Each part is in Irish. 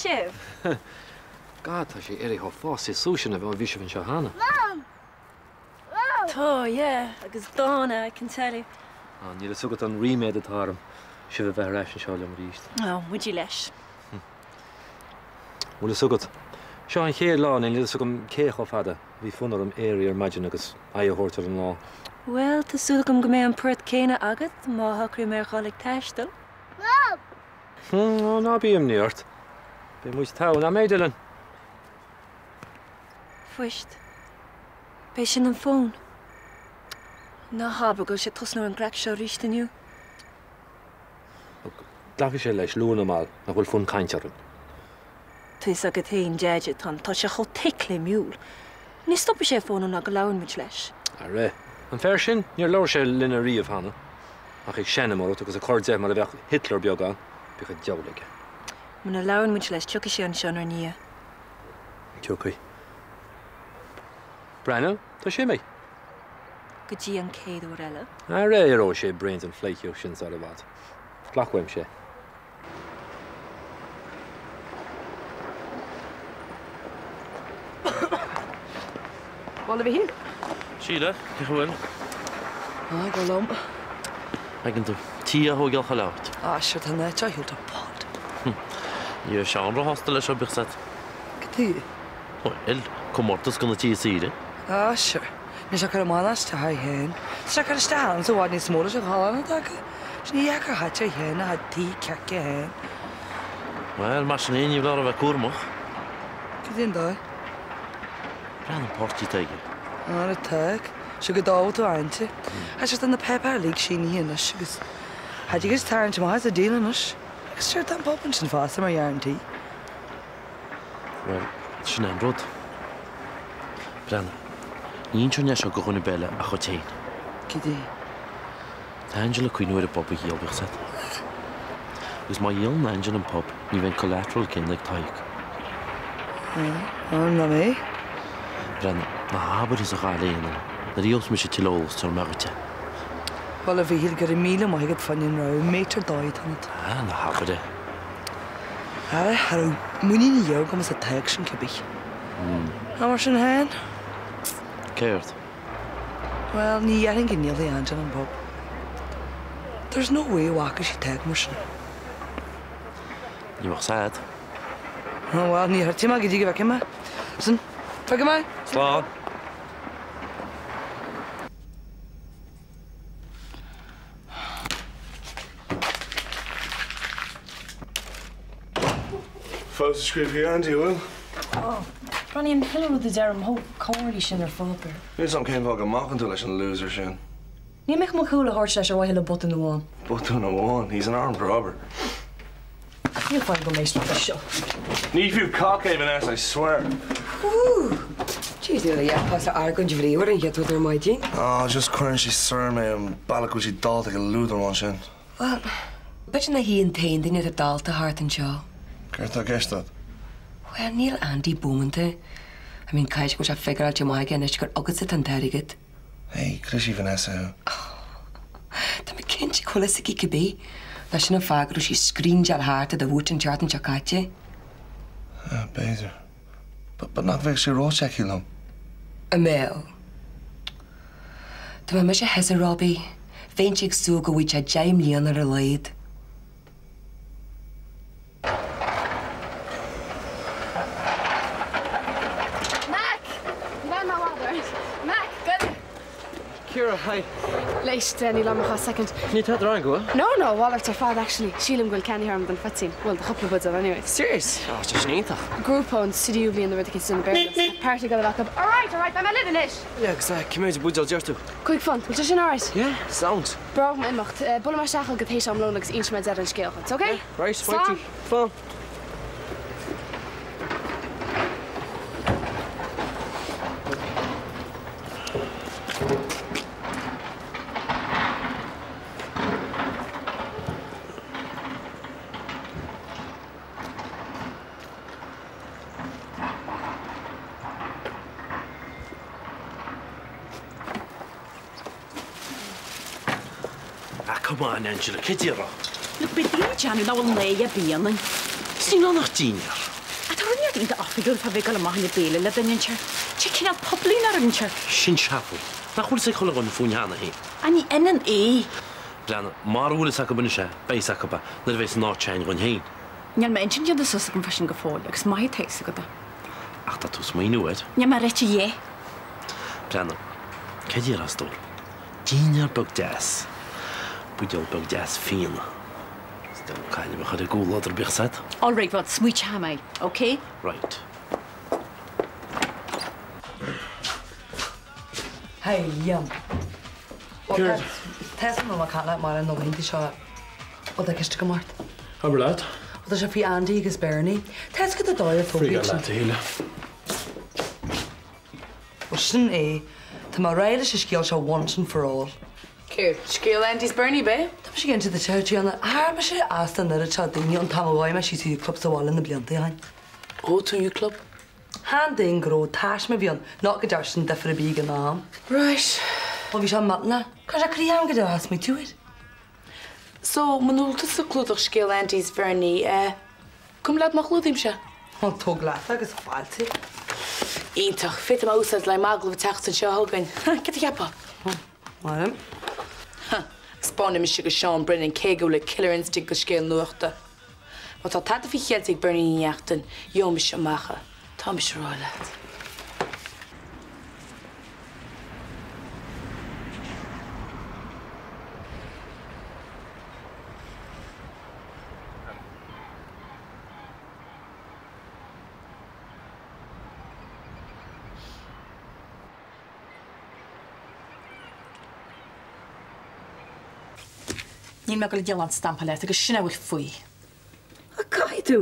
sibh? God, tá sé éirithe chomh fásta suas sin ó bhí sibh anseo cheana. Mom! Mom! Tá, yeah, agus dána, I can tell you. Ah, níl fhios agat an ríméad atá orm sibh a bheith ar ais anseo liom arís. Oh, muide leis. Bhfuil fhios agat, seo an chéad lá, níl fhios agam cé chomh fada, bhí fonn orm éirí ar maidin agus aghaidh a thabhairt ar an lá. Bhuel, tá súil agam go mbeidh an port céanna agat má shocraím ar dhul ag taisteal. Mom! Ná bí imní ort. Beidh muid togha, nach mbeidh, Dylan? Fuist. B'é sin an fón. Ná habair go bhfuil sé ag tosnú ar an gcraic seo arís inniu. Glacfaidh sé leis, luath nó mall, nach bhfuil fonn cainte orainn. Tá fhios agat féin, Deaide, tá tá sé chomh thick le mule. Ní stopfaidh sé ag fónamh ná go labhrann muid leis. Aré, an fear sin, níor labhair sé linn ariamh cheana, ach ag seinm ort agus ag cur de mar a bheadh Hitler beag ann, bíodh an diabhal aige. Muna labhrann muid leis, tiocfaidh sé anseo inár ndiaidh. Tiocfaidh. Breathnaigh, tá sé imithe. Go dtí an chéad uair eile. Aré, éireoidh sé bréan den phleidhcíocht sin sar i bhfad. Glac uaimse é. Bhuel, a Mhichíl. Síle, cén chaoi a bhfuil? Á, go liom. Tuigeann tú, tí a thógáil chuile áit. Á, sure, tá an áit á shiúl, tá pod. Ní raibh Seán róshásta leis seo, bíodh 's agat. Cad chuige? Bhuel, comórtas do na tithe saoire. Á, sure. Níl sé ag cur amach ná isteach air féin. Tá sé ag cur isteach ormsa i bhfad níos mó leis an challán atá acu. Sin ní dheacair a chaite air féin a chuid tithe circe féin. Bhuel, mar sin féin, ní foláir a bheith cúramach. Cad é an dóigh? Breathnaigh an páirtí atá aige. Á, atá. Seo go dtábhacht tú ainte. Tá sé tá na páipéir uilig sínithe anois agus tá siad ag tarraingt amach as an deal anois. Agus sure, tá an pub ansin fosta mar guarantee. Bhuel, sin é an rud. Breathnaigh, ní inseoinn é seo do dhuine ar bith eile ach dhuit féin. Cad é? Tá Angela ag cuimhniú ar an bpub a dhíol, bíodh 's agat. Agus má dhíolann Angela an pub, ní bheidh an collateral céanna ag Tadhg. Á, ná mé? Breathnaigh, ná habair thusa a dhath le aon duine. Nuair a gheobhas mise tuilleadh eolais, tabharfaidh mé dhuit é. Bhuel, a Mhichíl, go raibh míle maith agat fá choinne an rabhadh. Mate ar dóigh atá ionat. Á, ná habair é. Ara, cha raibh muinín a dhath agam as an Tadhg sin cibé. Ach mar sin féin. Céard? Bhuel, ní dhéarfainn go ndíolfaidh Angela an pub. There's no way a bhfágfaidh sí Tadhg mar sin. Ní bheadh 's a'd. Bhuel, ní thuirtfidh mé go dtí go bhfeicfidh mé. Listen, fágfaidh mé! Slán! Fós ag scríobh chuig Andy, an bhfuil? Tá. Ronnie, an chuile rud a deirim, thóg comhairlí sin ar pháipéar. Níl 's a'm cén fáth go mbacann tú leis an loser sin. Níl mé chun mo chúl a thabhairt leis ar mhaithe le botún amháin. Botún amháin? He's an armed robber. Níl faic agam éisteacht leis seo. Ní fiú cac é Vanessa, I swear. Woo! Jeez, níl a dhath pos argóint bhríomhar an chéad rud ar maidin. Ah, just cuireann sé soir mé an bealach go bhfuil sí dallta ag an liúdramán sin. Bhuel, b'fhéidir nach hí an t-aon duine atá dallta thart anseo. Céard atá i gceist agat? Bhuel, níl Andy bómánta. I mean, caithfidh go bhfuil sé figuráilte amach aige anois gur agatsa atá an t-airgead. Hey, chlis í Vanessa thú. Tá mé cinnte go bhfuil fhios aici cibé. Nó sin an fáth go raibh sí ag screamdáil thart i do bhút an tseachtain seo caite. Ah, b'fhéidir. But, but nach bheadh sé ráite aici liom? An mbeadh? Dá mbeadh mise thusa, Robbie, bheinnse ag súil go bhfaigheadh sé 10 mbliana ar a laghad. Mac! Ní bheidh mé i bhfad ort. Mac, goile! Ciara, hi. Éist, níl agam ach soicind. Níl tada romhainn, go bhfuil? No, no, a mhalairt ar fad actually. Sílim go bhfuil ceannaithe orm don phoitín. Bhuel, do chúpla buidéal anyway. Serious? Oh, tá sin iontach. Grúpa ón tríú bliain nó rud eicínt ag déanamh béarla. Tá party ag dul a bheith acu. Alright, alright, beidh mé libh anois! Yeah, agus cé mhéad buidéal deir tú? £5. Bhfuil sé sin alright? Yeah, sound. Breá liom imeacht. Buailfidh mé isteach chugat théis am lóin agus inseoidh mé deireadh an scéil dhuit, ok? Yeah, right, Slán! Slán! Ah, come on, Angela, cad é a rá? Look, beidh daoine ag déanamh nach bhfuil náire ar bith ionainn. Is níl ann ach dinnéar. iontach oifigiúil fá bheith ag dul amach le béile le duine inteacht. Tá cineál poiblín orainn anseo. Sin seafóid. Nach bhfuil fhios ag chuile dhuine fúinn cheana féin? Á ní ionann é. Breathnaigh, mara bhfuil fhios acu anois é, beidh fhios acu é nuair a bheas an áit a'inn dhúinn féin. Níl m'intinn déanta suas agam fá sin go fóill agus maith atá fhios agat é. Ach tá tú ag smaoineamh air. Níl mé réitithe a dhath. Breathnaigh, céard a déarfá a stór? Dinnéar beag deas, buidéal beag deas fíona. Is deabhal caillim a chur i gcomhluadar bíodh 's a'd. All right, bhuel, smaoiteoidh mé, ok? Right. Hey, Liam. Céard? Tá fhios agam cad leat mar an nóiméad seo. Bhuel, tá ceist agam ort. Abair leat. Bhuel, tá sé faoi Andy agus Bernie. Tá fhios agat an dóigh ar tógadh Freagar leat, a Shíle. Bhuel, sin é. Tá mé réidh leis an scéal seo once and for all. Céard? Scéal Andy 's Bernie, b'é? Tá mise ag inse duit, a Thríona. Thair mise as an oiread seo daoine ón t-am a bhfuaigh mé síos U Club sa bhaile na blianta ó shin. Ó, tú U Club? Chan duine go raibh taisme a bhí ann, not go dearna sin difear ar bith ag an am. Right. Bhuel, bhí sé millteanach. Chuir sé croí orm go deo as smaoitiú air. So, muna bhfuil tusa ag clúdach scéal Andy 's Bhernie, eh, cuma leat má chlúdaímse? Bhuel, tóg leat agus fáilte. Iontach. Féadfaidh mé a úsáid le haghaidh m'agallamh an tseachtain seo chugainn. Céard a cheapfá? Maith. Huh. 'Spáinfidh mise go Seán Brennan cé go bhfuil a killer instinct go scéal nuachta. Má tá tada faoi cheilt ag Bernie Ní Neachtain, gheobhaidh mise amach é. Tá mise a rá leat. Níl mé ag dul ag díol aon stampa leat agus sin a bhfuil faoi. Ach caithfidh tú.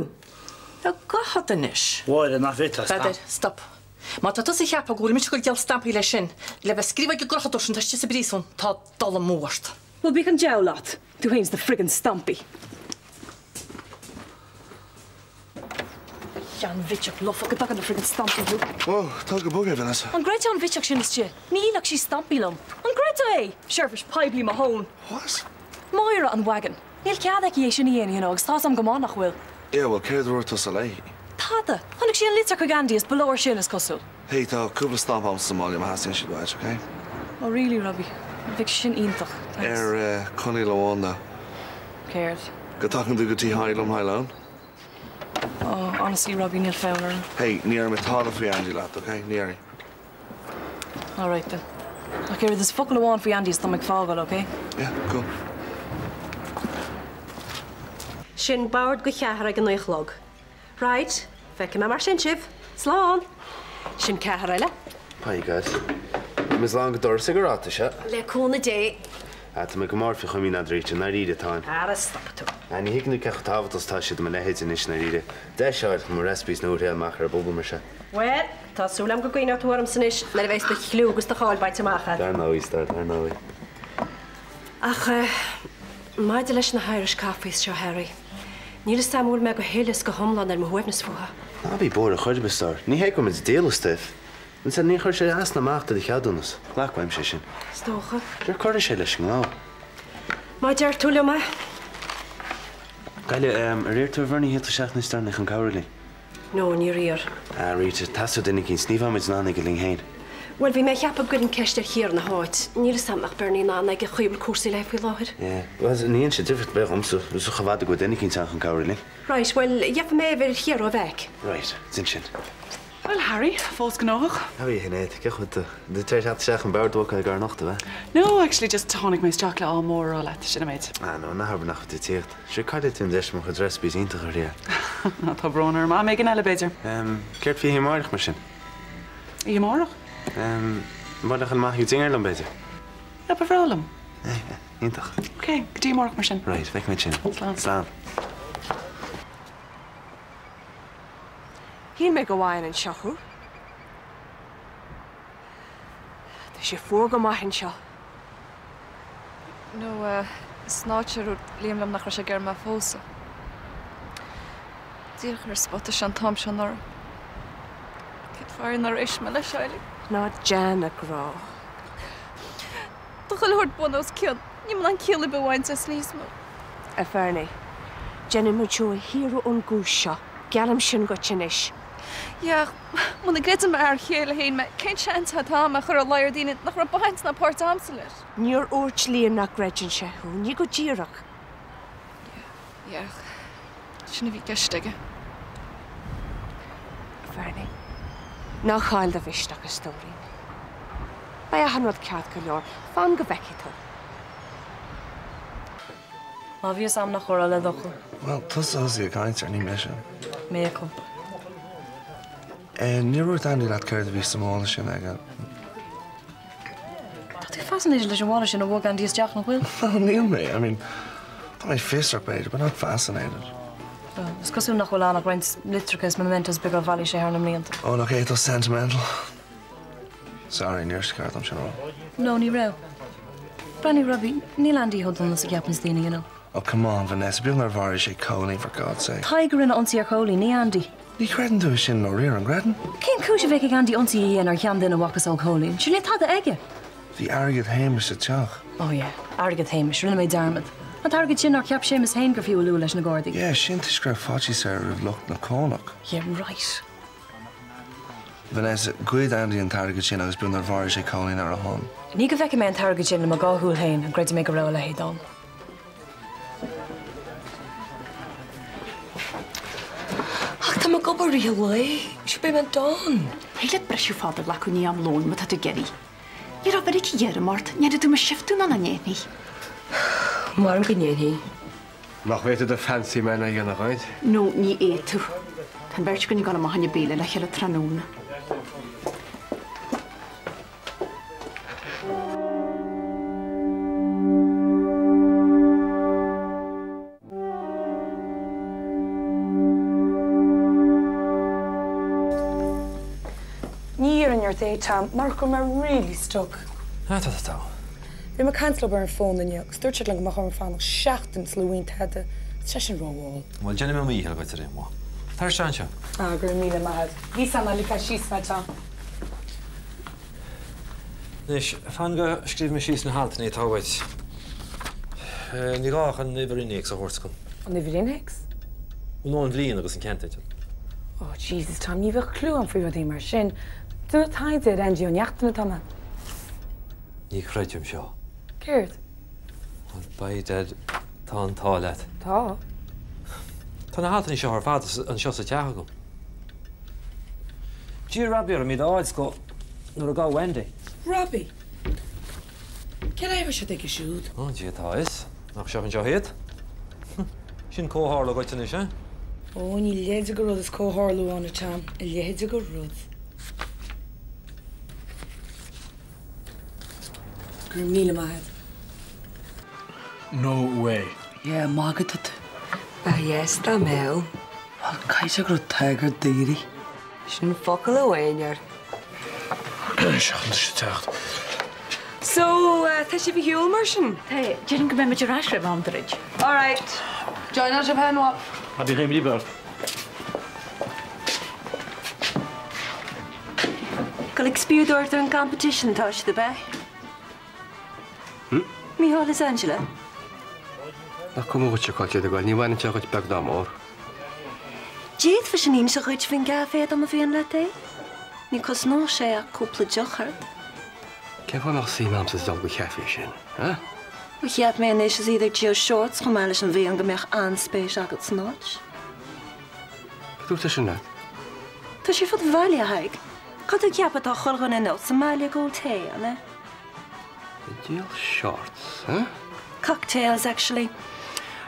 Tá gach rud anois. Mháire, nach bhféadfá stamp. Peadar, stop. Má tá tusa ag ceapadh go bhfuil mise ag dul ag díol stampaí leis sin, le bheith ag scríobh ag an gcrochadóir sin atá istigh sa bpríosún, tá dul amú ort. Bhuel, bíodh an deabhal leat, tú fhéin 's do friggin' stampaí. Shean-bhitseach lofa go dtaga na friggin' stampaí thú. Whoa, tóg go bog é, Vanessa. An gcreidfeá an bhitseach sin istigh? Ní dhíolfadh sí stampaí liom. An gcreidfeá é? Seirbhís poiblí mo thóin. What? Máire an wagon. Níl cead aici é sin a dhéanamh, you know, agus tá's a'm go maith nach bhfuil. Yeah, well, céard a dúirt tusa léi? Tada. Chonaic sí an litir chuig Andy is ba leor sin, is cosúil. Hey, tá cúpla stampa a'msa sa mbaile má theastaíonn siad uait, ok? Oh really, Robbie? Bheadh sin iontach. Thanks. Ar choinníoll amháin, though. Céard? Go dtagann tú go Tigh Thaidhg liom le haghaidh lón? Oh, honestly, Robbie, níl fonn orm. Hey, ní déarfaidh mé tada faoi Andy leat, ok? Ní déarfaidh. All right then. Ach oiread is focal amháin faoi Andy is tá mé ag fágáil, ok? Yeah, cool. Sin bord go cheathrar ag a naoi a chlog. Right, feicfidh mé mar sin sibh. Slán! Sin ceathrar eile. Hi guys. Beidh mé slán go doras ag an ráta seo. Le cúnamh Dé. Ah, tá mé go mór faoi chomaoin a'd, Rita, i ndáiríre táim. Ara stopfaidh tú. Ah, ní thuigeann tú cé chomh tábhachtach is atá sé do mo leithéid anois, i ndáiríre. Deis a fháil chun mo recipes nua a thriail amach ar an bpobal mar seo. Bhuel, tá súil agam go gcuimhneoidh tú ormsa anois nuair a bheas do chliú agus do cháil bainte amach agat. Dar ndóigh, stór, dar ndóigh. Ach eh, maidir leis na Irish Coffees seo, Harry, níl fhios a'm an bhfuil mé go huile is go hiomlán ar mo shuaimhneas fúthu. Ná bí buartha chor ar bith, stór. Ní hé go bhfuil muid ag díol an stuif. Ansan ní chuirfidh sé as ná amach do do cheadúnas. Glac uaimse é sin. Is dócha. Sure cuirfidh sé leis an ngnó. Má deir tú liom é. Gaillimh, ar iarr tú ar Bhernie thíocht isteach níos deireanaí chun cabhrú linn? No, níor iarr. Ah, Rita, teastóidh duine eicínt, ní bheidh muid in ann a ghoil linn féin. Bhuel, bhí mé ag ceapadh go gcuirfinn ceist ar Chiara ina háit. Níl fhios a'm nach Bernie in ann ag an chaoi a bhfuil cúrsaí léi faoi láthair. Yeah, bhuel, ní dhéanann sé difríocht ar bith dhomsa, is chomh fada go bhfuil duine eicínt ann chun cabhrú linn. Right, bhuel, gheobhaidh mé uimhir Chiara ó Mheaic. Right, déan sin. Bhuel, Harry, fós gnóthach? How are you, Shinéad? Cén chaoi a bhfuil tú? Tú tar éis teacht isteach chun bord a bhogadh ag ár nocht, ab ea? No, actually, just tháinig mé isteach le ádh mór a rá leat, sin an méid. Ah, no, ná habair nach bhfuil tú ag tíocht. Sure, caillfidh tú an deis mo chuid recipes iontacha a thriail. Ah, tá brón orm. Am éigin eile, b'fhéidir. Em, céard faoi oíche amárach, mar sin? Oíche amárach? Em, an mhaith leat a dhul amach ag dinnéar liom, b'fhéidir? Yeah, ba bhreá liom. Eh, eh, iontach. Ok, go dtí amárach, mar sin. Right, feicfimid sin. Slán. Slán. Shíl mé go bhfaighinn anseo thú. Tá sé fuar go maith anseo. No, san áit a dúirt Liam liom nach raibh sé ag iarraidh mé a phósadh. Díreach ar spota sé an t-am seo anuraidh. Cén fáth nár éist mé leis, Eilí? Ná déan, a ghrá. Tá chuile shórt bun os cionn. Níl mé in ann ciall ar bith a bhaint as níos mó. A Bhernie, déanfaidh muid thú a shaoradh ón gcúis seo, geallaim sin dhuit anois. Yeah, ach muna gcreideann m'fhear chéile féin mé, cén seans atá agam é a chur i láthair daoine nach raibh baint ná páirt agamsa leis? Níor dhúirt Liam nach gcreideann sé thú, ní go díreach. Yeah, ach sin a bhí i gceist aige. Bhernie, ná caill do mhisneach, a stóirín. Beidh achan rud ceart go leor, fan go bhfeicfidh tú. Má bhí fhios a'm nach raibh le d'fhocal. Bhuel, tusa a thosaigh ag caint air, ní mise. Mea culpa. Eh, níor dhúirt Andy leat céard a bhí sa mála sin aige? Tá tú fascinated leis an mhála sin a bhog Andy isteach, nach bhfuil? No, níl mé. I mean, tá mé fiosrach b'fhéidir, but not fascinated. Well, is cosúil nach bhfuil ann ach roinnt litreacha is mementos beaga a bhailigh sé thar na mblianta. Oh, nach é atá sentimental? Sorry, níor cheart dom sin a rá. No, ní raibh. Breathnaigh, Robbie, níl Andy chomh dona is a cheapanns daoine, you know. Oh, come on, Vanessa, beag nár mharaigh sé Cóilín, for God's sake. Tadhg a rinne ionsaí ar Chóilín, ní Andy. Ní chreideann tú é sin i ndáiríre, an gcreideann? Cén chúis a bheadh ag Andy ionsaí a dhéanamh ar sheanduine a mhacasamhail Cóilín? Sure níl tada aige. Bhí airgead Shéamais sa teach. Oh yeah, airgead Shéamais, rinne mé dearmad. An t-airgead sin nár cheap Séamus féin gur fiú a lua leis na Gardaí. Yeah, sin toisc go raibh faitíos air roimh lucht na cánach. Yeah, right. Vanessa, ghoid Andy an t-airgead sin agus beag nár mharaigh sé Cóilín ar a shon. Ní go bhfeicfidh mé an t-airgead sin le mo dhá shúil féin an gcreidfidh mé go raibh a leithéid ann. Ach tá mé ag obair i rith an lae, sure beidh mé done. Thig leat briseadh fada a ghlacadh i ndiaidh am lóin má tá tú ag iarraidh. Ní raibh oiread d'iarraidh ort, ndéanfaidh tú mo shiftú ná nach ndéanfaidh. Maram go ndéanfaidh. Nach bhféadfadh do fancy man a dhéanamh dhuit? No, ní fhéadfadh. Tá an bheirt againn ag dul amach chun béile le chéile tráthnóna. Ní iarrfainn ort é, Tom, mar go raibh mé really stuck. Ah, tá, tá, tá. Bhí mé ag caint leo ar an fón inniu agus dúirt siad liom go mbeadh orm fanacht seachtain sula bhfaighinn tada. Tá sé sin rómhall. Bhuel, déanfaidh mé mo dhícheall dhuit ar aon mhaith. Tar isteach anseo. Ah, go raibh míle maith agat. Bhí san, ná ligfeá síos mé, Tom. Anois, fan go scríobh mé síos na haltanna atá uait. Ní gá ach an uimhir innéacs a thabhairt dom. An uimhir innéacs? Nó an bhliain agus an ceannteideal. Oh, Jesus, Tom, ní bheadh clue agam faoi rudaí mar sin. Déanamh taighde ar Andy Ó Neachtain atá mé. Ní chreidim seo. Céard? Bhuel, by dad, tá an t-ádh leat. Tá? Tá na haltanna seo ar fad anseo sa teach agam. D'iarr Robbie orm iad a fháil go nuair a gabhadh Andy. Robbie? Cén fháth a raibh siad aige siúd? Ó, Dia atá a fhios. Nach seo anseo iad? Sin comhtharlú dhuit anois, eh? Ó, níl a leithéid de rud is comhtharlú ann, a Tom. A leithéid de rud. Go raibh míle maith agat. No way. Yeah, magadh tú. Ba dheas dá mbeadh. Bhuel, caithfidh sé go raibh t-ádh ar daoirí. Sin focal amháin air. Seachtain sa teacht. So, tá sibh ar shiúl mar sin? Tá, déarfainn go mbeidh muid ar ais roimh am druid. Alright. Joineáil sibh féin uaim. Ná bíodh imní ort. Dul ag spiadóireacht ar an gcompetition atá siad ab ea? Mícheál is Angela? Nach cuma dhuitse cá bhfuil siad ag goil, ní bhaineann sé dhuit beag ná mór. D'fhéadfainnse inse dhuit faoin gcaifé dá mba mhian leat é. Ní cosnódh sé ach cúpla deoch ort. Cén fáth a mbeadh suim a'msa sa dul go caifé sin, eh? Ó cheap mé anois is iad ag díol shorts chomh maith leis an bhfíon go mbeadh an-spéis agat san áit. Cé dúirt é sin leat? Tá sé fud an bhaile, a Thaidhg. Cad tú ag ceapadh atá chuile dhuine inniu sa mbaile ag ól tae, an ea? Ag díol shorts, eh? Cocktails, actually.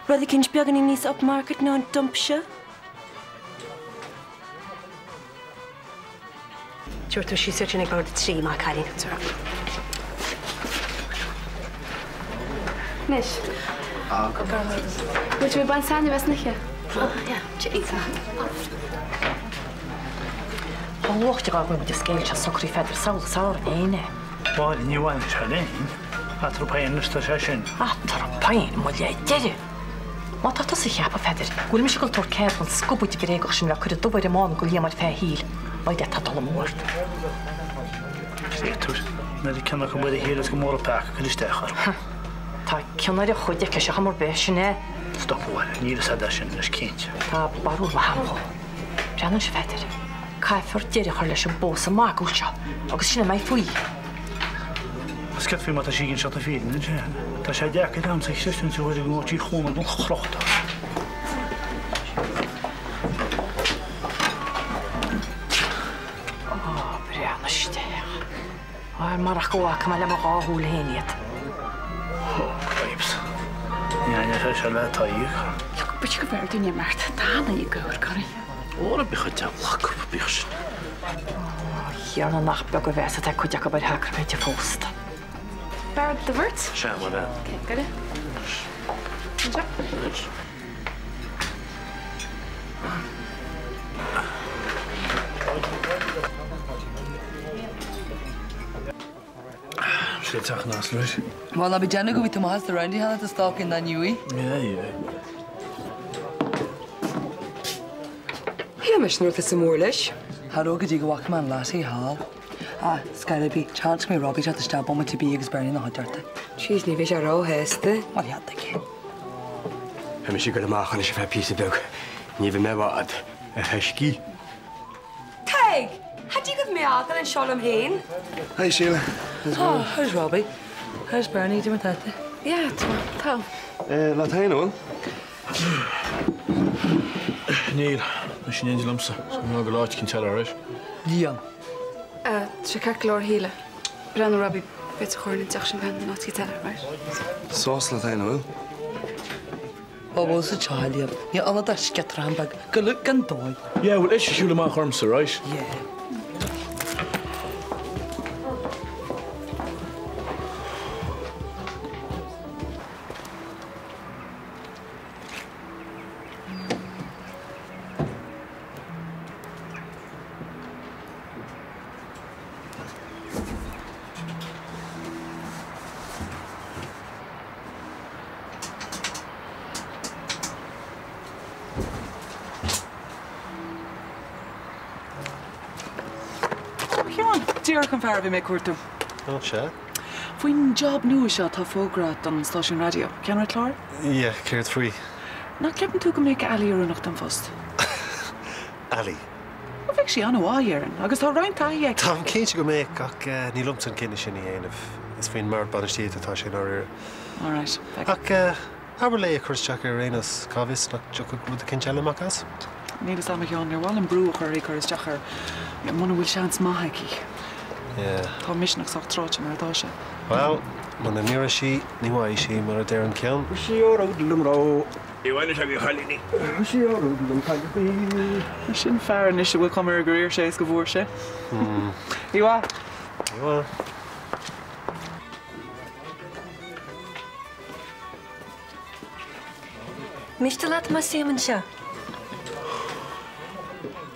Rud eicínt beagáinín níos upmarket ná an dump seo. Tabharfaidh tú síos iad sin ag bord a 3, maith cailín. Anois. Bhfuil tú ag baint taitneamh as an oíche? Tá luach de go bhfuil muid ag scéal seo socraí Pheadair samhail sár féin é. Bhuel, ní bhaineann sé linn. Eatarthu féin anois tá sé sin. Eatarthu féin, mo leith deiridh! Má tá tusa a cheapadh, Pheadair, go bhfuil mise ag dul tabhairt cead don scubaid bhréagach sin a bheith ag cur an dubh ar an mbán go Liam ar feadh a shaoil, beidh tá dul amú ort. Créatúr, níl cion acu ar a chéile is gur mór an peaca cur isteach orthu. Tá cion ar an chuid aici seo mar bith, sin é. Stop a Mháire, níl fhios a'd é sin anois cinnte. Tá barúil mhaith a'm dhó. Breathnaigh anseo, Pheadair. Caithfear deireadh a chur leis an bpósadh magúil seo agus sin a mbeidh faoi. Is céard faoi má tá sí ag inseacht na fírinne ansin? Tá sé deacair a'msa a chreistiúint a bhfuil ag ngótaí chúnamh an chrochta. Ó, breathnaigh isteach. Á, marach go bhfaca mé le mo dhá shúil féin iad. Ó, cripes. Ní fhaigheann sé seo le Tadhg. Look, b'fhéidir go bhfearr dúinn imeacht. Tá an oíche ag amharc orainn. Óra, bíodh an diabhal acu, bíodh sin. Ó, a Thiarna, nach beag an mheas atá ag cuid acu ar shacraimint an phósta. Bord do bheirt? Sea, mo bhean. Ok, go raibh. Anseo. Anois. Sé teach an Asluis. Bhuel, ná bí déanamh go bhí tú amach as do roundy cheana, tá stoc in that new. Yeah, yeah. Shíl mise nach raibh tusa mór leis. Cha raibh go dtí go bhfaca mé an lassie thall. Ah, scor ar bith, seans go mbeidh Robbie teacht isteach bomaite ar bith agus Bernie ina chuideachta. Jeez, ní bheidh sé róshásta. Mar theannta aici. Tá mise ag goil amach anois ar feadh píosa beag. Ní bheidh mé i bhfad, a thaiscí. Tadhg! Cha dtig go mbeadh fhágáil anseo liom féin. Hi Sheila. How's Oh, how's Robbie? How's Bernie? Cad é mar atá tú? Yeah, tá, tá. Eh, leat féin, an bhfuil? Níl. Tá sí in éindí liomsa. So ná go áit eicínt eile, alright? Liam. Eh, tá sé ceart go leor a Shíle. Breathnaigh Robbie, b'fhéidir chóir an teach sin bheith in áit eicínt eile, right? Sásta leat féin, an bhfuil? Ó, bhuel, sa teach, a Liam. Níl ann ach sciotrán beag. Go luch gan dóigh. Yeah, well, is siúl amach ormsa, right? Yeah. A Sheáin, díreach an fear a bhí mé ag cuartú. Ó, sea? Faoin job nua seo atá fógartha don stáisiún raidió. Ceannaire cláir? Yeah, céard faoi? Nach gceapann tú go mbeadh Ali oiriúnach don phost? Ali? Ó, bheadh sí an-mhaith, déarfainn, agus tá roinnt taithí aici. Táim cinnte go mbeadh, ach ní liomsa an cinneadh sin a dhéanamh. Is faoin mBord Bainistíochta atá sé i ndáiríre. All right. Ach abair léi cur isteach air ar aon nós, cá bhfios nach dtiocfadh rud eicínt eile amach as? Níl fhios a'm a Sheáin, níor mhaith liom brú a chur uirthi cur isteach air muna bhfuil seans maith aici. Yeah. Tá a misneach sách tráite mar atá sé. Bhuel, muna n-iarrfaidh sí, ní bhfaighidh sí, mar a deir an ceann. Sin fear anois a bhfuil cuma air gur iarr sé is go bhfuair sé. Oíche mhaith. Oíche mhaith. Miste leat má suím anseo?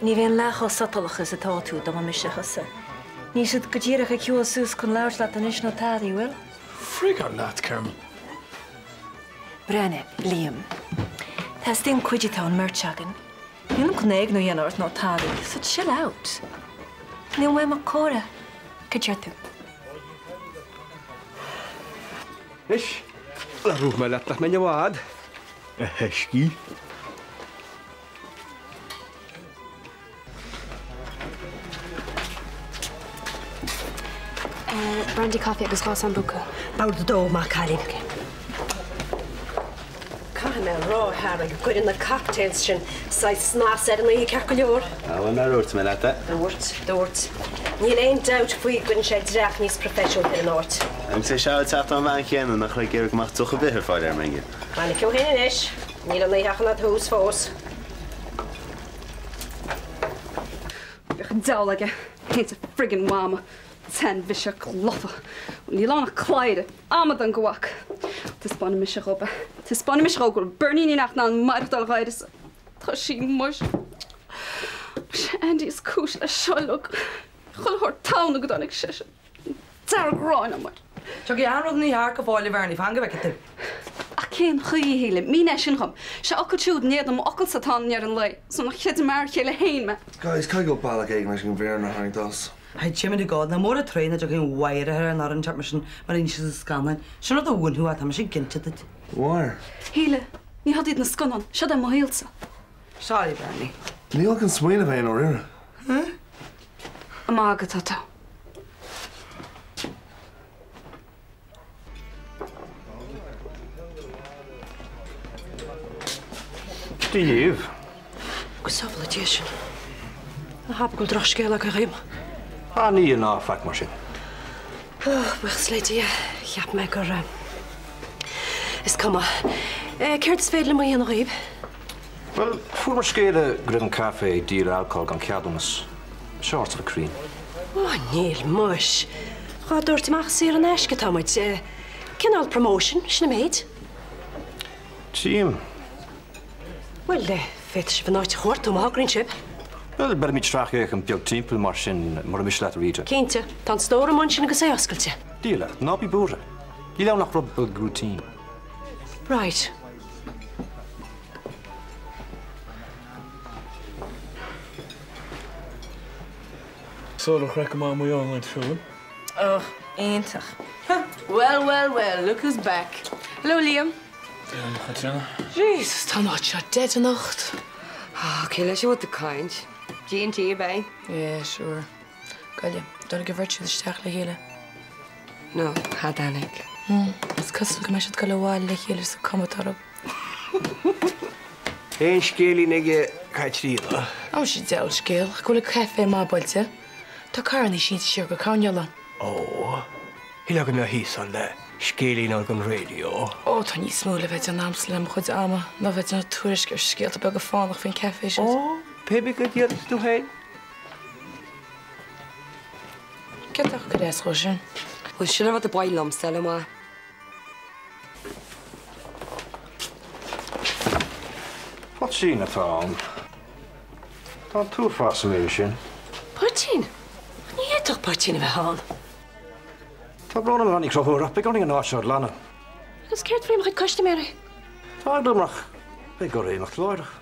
Ní bheinn leath chomh sotalach is atá tú dá mba mise thusa. Níl siad go díreach ag shiúl suas chun labhairt leat anois nó tada, bhfuil? Frigáil leat, Carmel. Breathnaigh, Liam. Teastaíonn cuideachta ón mbeirt againn. Nílim chun éigniú a dhéanamh ort nó tada, so chill out. Níl uaim ach comhrá. Cad deir tú? Anois, labhróidh mé leat nach mbeinn i bhfad, a thaiscí. Brandy coffee agus 2 sambuca. Bord a dó, maith cailín. Caithfidh mé a rá, a Harry, go gcuireann na cocktails sin saghas snas ar an oíche ceart go leor. Ah, bhuel, nár dhúirt mé leat é? Dúirt, dúirt. Níl aon dabht faoi go gcuireann sé dreach níos proifisiúnta ar an áit. Agus é seo ag teacht ón bhean chéanna nach raibh ag iarraidh go mbeadh deoch ar bith ar fáil ar an menu. Fainic ó shin anois. Níl an oíche ach ina tús fós. Bheadh an diabhal aige, féin 's a friggin mhama, tsean-bhiseach lofa. Níl ann ach cladhaire, amadán go bhfaca. Taispeánfaidh mise dhób é. Taispeánfaidh mise dhó go bhfuil Bernie Ní Neachtain in ann maireachtáil dá uireasa. Tá sí muis. Sé Andy is cúis leis seo uilig. Chuile shórt tamhna go dtáinig seisean. Dearg-ghráin amuigh. Tiocfaidh achan rud ina cheart go fóill, a Bhernie, fan go bhfeicfidh tú. Ach cén chaoi, a Shíle? Mínigh é sin dhom. Sé a fhocal siúd in éadan m'fhocalsa atá ann i ndeireadh an lae, so nach gcreideann m'fhear chéile féin mé. Guys, caithfidh go bhfuil bealach éigin leis an bhfírinne a tharraingt as. Hey, Jimmy to God, nach mór an tréan a dtiocfaidh an mháire ar an fhoireann teacht mar sin mar a rinne siad sa scannáin. Sin rud a mhúinfeadh é, tá mise cinnte duit. Mháire. Shíle, ní had iad na scannáin, seod é mo shaolsa. Sorry, Bernie. Níl ach an smaoineamh é i ndáiríre. Huh? Ag magadh atá tú. Dia dhaoibh. Go sábhála Dia sinn. Ná habair go bhfuil drochscéal agaibh dhom. Ah, níl ná faic mar sin. Ó, buíochas le Dia, cheap mé gur. Is cuma. Céard is féidir liom a dhéanamh dhaoibh? Bhuel, fuaireamar scéala go raibh an caifé ag díol alcóil gan ceadúnas. Shorts of a cream. Ó, níl, muis. Dhá dtabhairt amach saor in aisce atá muid. Cineál promotion, sin an méid. Tchím. Bhuel, féadfaidh sibh an áit a chuartú má thograíonn sibh. Bhuel, beirfimid sracfhéachaint beag timpeall mar sin, mura miste leat, a Rita. Cinnte. Tá an stór amuigh ansin agus é oscailte. Dia leat, ná bí buartha. Níl ann ach rud beag routine. Right. So, an raibh craic go maith amuigh ann, an siúl? Oh, iontach. Well, well, well, look who's back. Hello, Liam. Caitríona. Jesus, tá an áit seo dead anocht. Ah, cé leis a bhfuil tú ag caint? G&T, ab é? Yeah, sure. Goile, dtáinig an bheirt siad isteach le chéile. No, cha dtáinig. Hmm, is cosúil go mbeidh siad ag dul abhaile le chéile sa cuma atá orthu. Aon scéilín aige Caitríona? Ó, sin diabhal scéal, ach go bhfuil an caife maith buailte. Tá carrannaí sínte siar go coirnéal. Ó, shílfeá go mbeadh thíos ann le scéilín ar an raidió. Ó, tá níos mó le bheith ag déanamh a'msa le mo chuid ama ná bheith ag déanamh tuairisc ar scéalta beaga fánach faoin caife siúd. Ó, pé bith go déarfas tú féin. Céard atá ag cur as dhó sin? Bhuel, sin an rud a ba mhaith liomsa a fháil amach. Poitín atá ann. Tá an t-uafás sa méid sin. Poitín? Ní fhéadfadh poitín a bheith ann. Tá brón orm a Bhean Uí Chonchúir ach beidh orainn an áit seo a ghlanadh. Agus céard faoi mo chuid custaiméirí? Tá eagla orm ach beidh orthu imeacht láithreach.